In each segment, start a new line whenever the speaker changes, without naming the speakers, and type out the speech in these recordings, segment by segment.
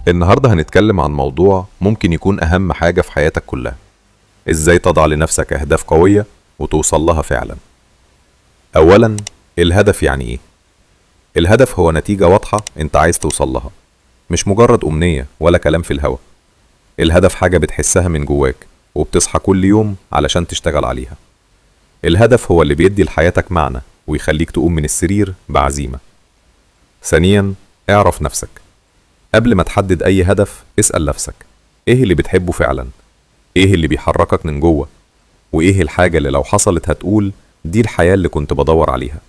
النهاردة هنتكلم عن موضوع ممكن يكون أهم حاجة في حياتك كلها: إزاي تضع لنفسك أهداف قوية وتوصل لها فعلا. أولا، الهدف يعني إيه؟ الهدف هو نتيجة واضحة أنت عايز توصل لها، مش مجرد أمنية ولا كلام في الهوا. الهدف حاجة بتحسها من جواك وبتصحى كل يوم علشان تشتغل عليها. الهدف هو اللي بيدي لحياتك معنى ويخليك تقوم من السرير بعزيمة. ثانيا، اعرف نفسك. قبل ما تحدد أي هدف اسأل نفسك: إيه اللي بتحبه فعلا؟ إيه اللي بيحركك من جوه؟ وإيه الحاجة اللي لو حصلت هتقول دي الحياة اللي كنت بدور عليها؟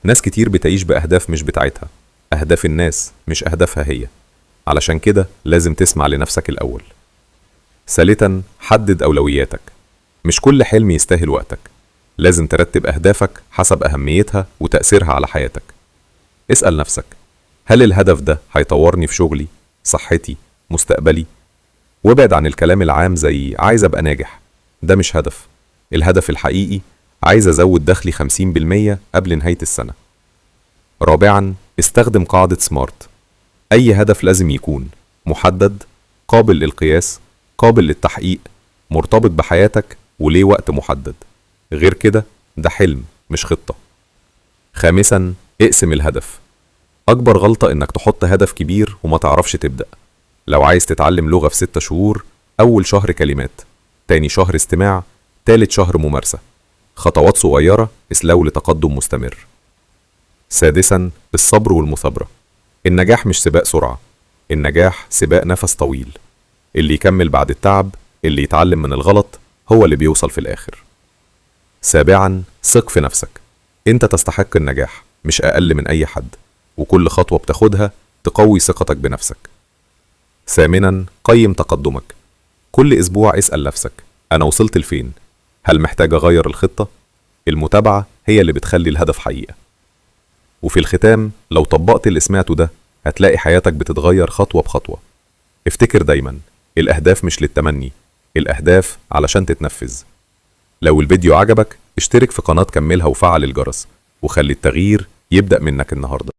ناس كتير بتعيش بأهداف مش بتاعتها، أهداف الناس مش أهدافها هي. علشان كده لازم تسمع لنفسك الأول. ثالثا، حدد أولوياتك. مش كل حلم يستاهل وقتك. لازم ترتب أهدافك حسب أهميتها وتأثيرها على حياتك. اسأل نفسك: هل الهدف ده هيطورني في شغلي، صحتي، مستقبلي؟ وابعد عن الكلام العام زي عايز أبقى ناجح. ده مش هدف. الهدف الحقيقي: عايز أزود دخلي 50% قبل نهاية السنة. رابعا، استخدم قاعدة سمارت. أي هدف لازم يكون محدد، قابل للقياس، قابل للتحقيق، مرتبط بحياتك، وليه وقت محدد. غير كده ده حلم مش خطة. خامسا، اقسم الهدف. أكبر غلطة إنك تحط هدف كبير وما تعرفش تبدأ. لو عايز تتعلم لغة في 6 شهور، أول شهر كلمات، تاني شهر استماع، تالت شهر ممارسة. خطوات صغيرة اسلو لتقدم مستمر. سادسا، الصبر والمثابرة. النجاح مش سباق سرعة، النجاح سباق نفس طويل. اللي يكمل بعد التعب، اللي يتعلم من الغلط، هو اللي بيوصل في الآخر. سابعا، ثق في نفسك. انت تستحق النجاح مش أقل من أي حد، وكل خطوة بتاخدها تقوي ثقتك بنفسك. ثامنا، قيم تقدمك. كل أسبوع اسأل نفسك: أنا وصلت لفين؟ هل محتاج أغير الخطة؟ المتابعة هي اللي بتخلي الهدف حقيقة. وفي الختام، لو طبقت اللي سمعته ده هتلاقي حياتك بتتغير خطوة بخطوة. افتكر دايما، الأهداف مش للتمني، الأهداف علشان تتنفذ. لو الفيديو عجبك اشترك في قناة كملها وفعل الجرس، وخلي التغيير يبدأ منك النهاردة.